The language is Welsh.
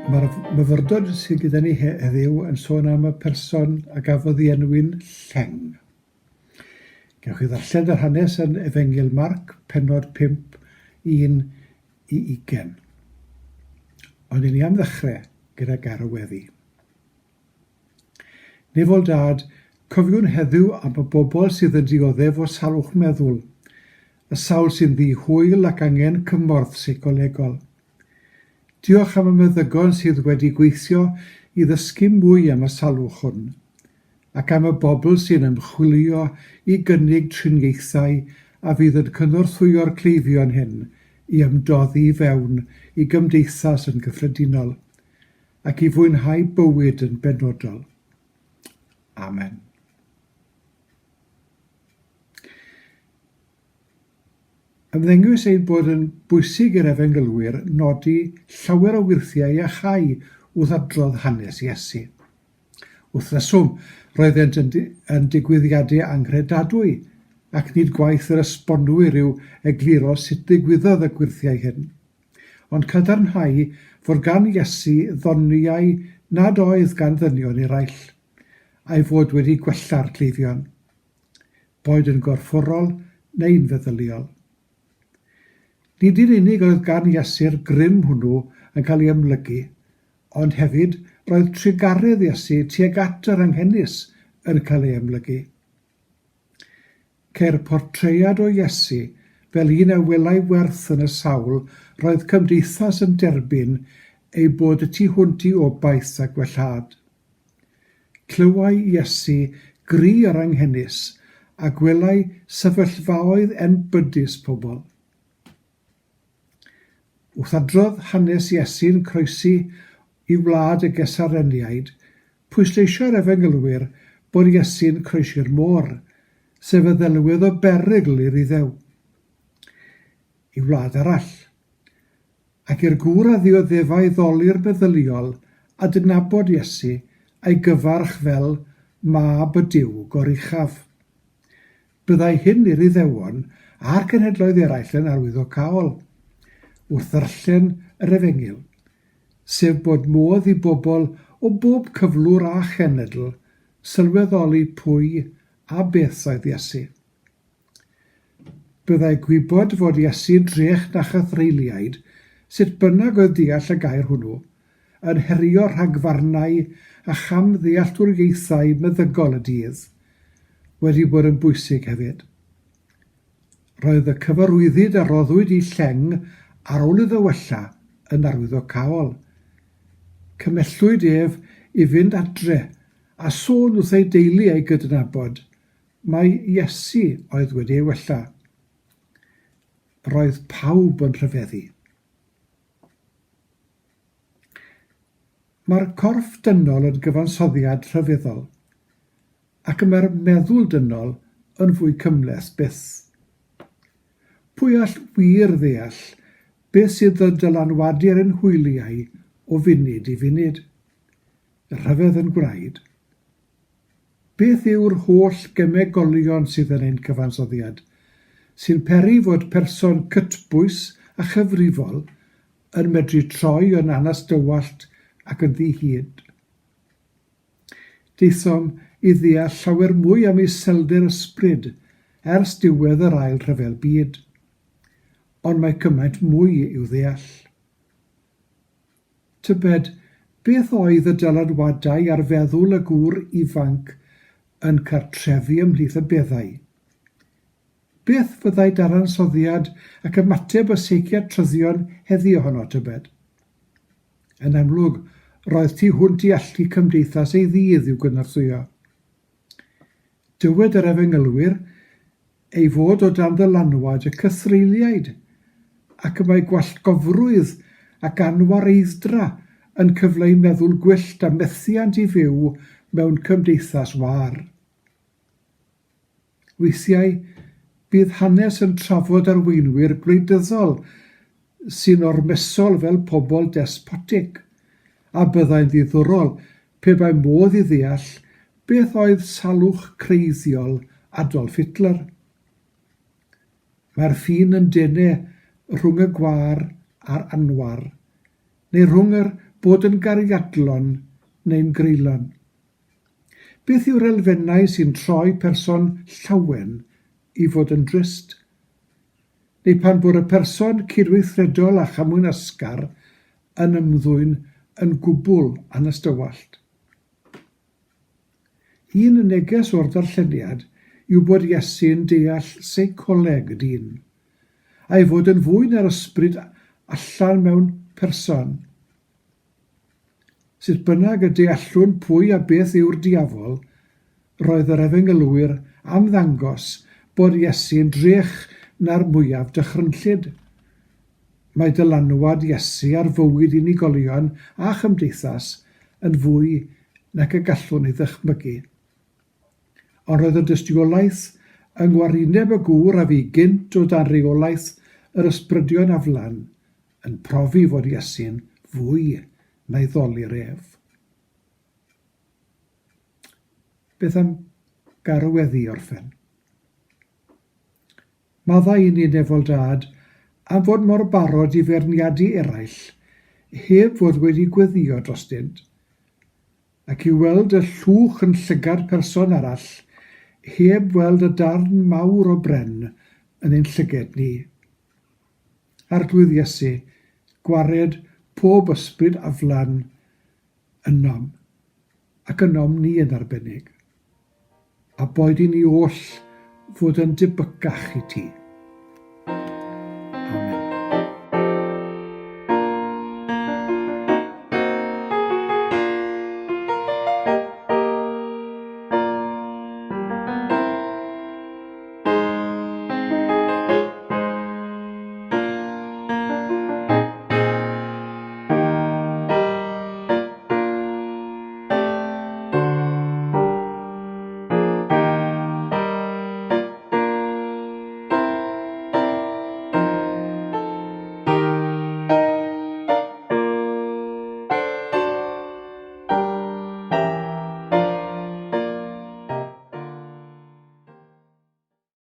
Mae'r myfyrdod sydd gyda ni heddiw yn sôn am y person a gafodd ei enwi'n Lleng. Gewch chi ddarllen yr hanes yn Efengyl Marc, pennod 5, 1 i 20. Ond i ni am ddechrau gyda gair o weddi. Nefol Dad, cofiwn heddiw am y bobl sydd yn dioddef o salwch meddwl, y sawl sy'n ddi-hwyl ac angen cymorth seicolegol. Diolch am y meddygon sydd wedi gweithio i ddysgu mwy am y salwch hwn, ac am y bobl sy'n ymchwilio i gynnig triniaethau a fydd yn cynorthwyo'r cleifion hyn i ymdoddi i fewn i gymdeithas yn gyffredinol. ac i fwynhau bywyd yn benodol. Amen. Ymddengys ein bod yn bwysig i'r efengylwyr nodi llawer o wyrthiau iachau wrth adrodd hanes Iesu. Wrth reswm, roeddent yn, yn digwyddiadau anghredadwy, ac nid gwaith yr esbonwyr yw egluro sut ddigwyddodd y gwyrthiau hyn. Ond cadarnhau fod gan Iesu ddoniau nad oedd gan ddynion eraill, a'i fod wedi gwella'r cleifion, boed yn gorfforol neu'n feddyliol. Nid yn unig oedd gan Iesu'r grym hwnnw yn cael ei amlygu, ond hefyd roedd trugaredd Iesu tuag at yr anghenus yn cael ei amlygu. Ceir portread o Iesu fel un a welai werth yn y sawl roedd cymdeithas yn derbyn ei bod y tu hwnt i obaith a gwellhad. Clywai Iesu gri yr anghenus a gwelai sefyllfaoedd enbydus pobl. Wrth adrodd hanes Iesu'n croesi i wlad y Gesareniaid, pwysleisio'r Efengylwyr bod Iesu'n croesi'r môr, sef y ddelwedd o berygl i'r Iddew. I wlad arall. Ac i'r gŵr a ddioddefai ddolur meddyliol adnabod Iesu a'i gyfarch fel Mab y Duw Goruchaf. Byddai hyn i'r Iddewon a'r cenhedloedd eraill yn arwyddocaol wrth ddarllen yr Efengyl, sef bod modd i bobl o bob cyflwr a chenedl sylweddoli pwy a beth oedd Iesu. Byddai gwybod fod Iesu'n drech na chythreuliaid, sut bynnag oedd deall y gair hwnnw, yn herio rhagfarnau a chamddealltwriaethau meddygol y dydd, wedi bod yn bwysig hefyd. Roedd y cyfarwyddyd a roddwyd i Lleng ar ôl iddo wella yn arwyddocaol. Cymhellwyd ef i fynd adre a sôn wrth ei deulu a'i gydnabod mai Iesu oedd wedi ei wella. Roedd pawb yn rhyfeddu. Mae'r corff dynol yn gyfansoddiad rhyfeddol, ac y mae'r meddwl dynol yn fwy cymhleth byth. Pwy all wir ddeall beth sydd yn dylanwadu ar ein hwyliau o funud i funud? Rhyfedd yn gwneud. Beth yw'r holl gemegolion sydd yn ein cyfansoddiad, sy'n peri fod person cytbwys a chyfrifol yn medru troi yn anystywallt ac yn ddi-hid? Daethom i ddeall llawer mwy am iselder ysbryd ers diwedd yr Ail Rhyfel Byd. Ond mae cymaint mwy i'w ddeall. Tybed beth oedd y dylanwadau ar feddwl y gŵr ifanc yn cartrefu ymhlith y beddau? Beth fyddai dadansoddiad ac ymateb y seiciatryddion heddi ohono, tybed? Yn amlwg, roedd tu hwnt i allu cymdeithas ei ddydd i'w gynorthwyo. Dywed yr Efengylwyr ei fod o dan ddylanwad y cythreuliaid, ac y mae gwallgofrwydd ac anwareidd-dra yn cyfleu meddwl gwyllt a methiant i fyw mewn cymdeithas wâr. Weithiau, bydd hanes yn trafod arweinwyr gwleidyddol sy'n ormesol fel pobl despotig, a byddai'n ddiddorol pe bai modd i ddeall beth oedd salwch creiddiol Adolf Hitler. Mae'r ffin yn dene rhwng y gwâr a'r anwar, neu rhwng yr bod yn gariadlon neu'n greulon. Beth yw'r elfennau sy'n troi person llawen i fod yn drist? Neu pan bod y person cydweithredol a chymwynasgar yn ymddwyn yn gwbl anystywallt? Un neges o'r darlleniad yw bod Iesu'n deall seicoleg dyn, a'i fod yn fwy na'r ysbryd allan mewn person. Sut bynnag y deallwn pwy a beth yw'r diafol, roedd yr efengylwyr am ddangos bod Iesu'n drech na'r mwyaf dychrynllyd. Mae dylanwad Iesu ar fywyd unigolion a chymdeithas yn fwy nag y gallwn ei ddychmygu. Ond roedd y dystiolaeth yng ngwarineb y gŵr a fu gynt o dan reolaeth yr ysbrydion aflan yn profi fod Iesu'n fwy na'i ddolur ef. Beth am garweddi i orffen? Maddau i ni, Nefol Dad, am fod mor barod i feirniadu eraill heb fod wedi gweddïo drostynt, ac i weld y llwch yn llygad person arall heb weld y darn mawr o bren yn ein llyged ni. Arglwydd Iesu, gwared pob ysbryd aflan ynom, ac ynom ni yn arbennig. A boed i ni oll fod yn debycach i ti.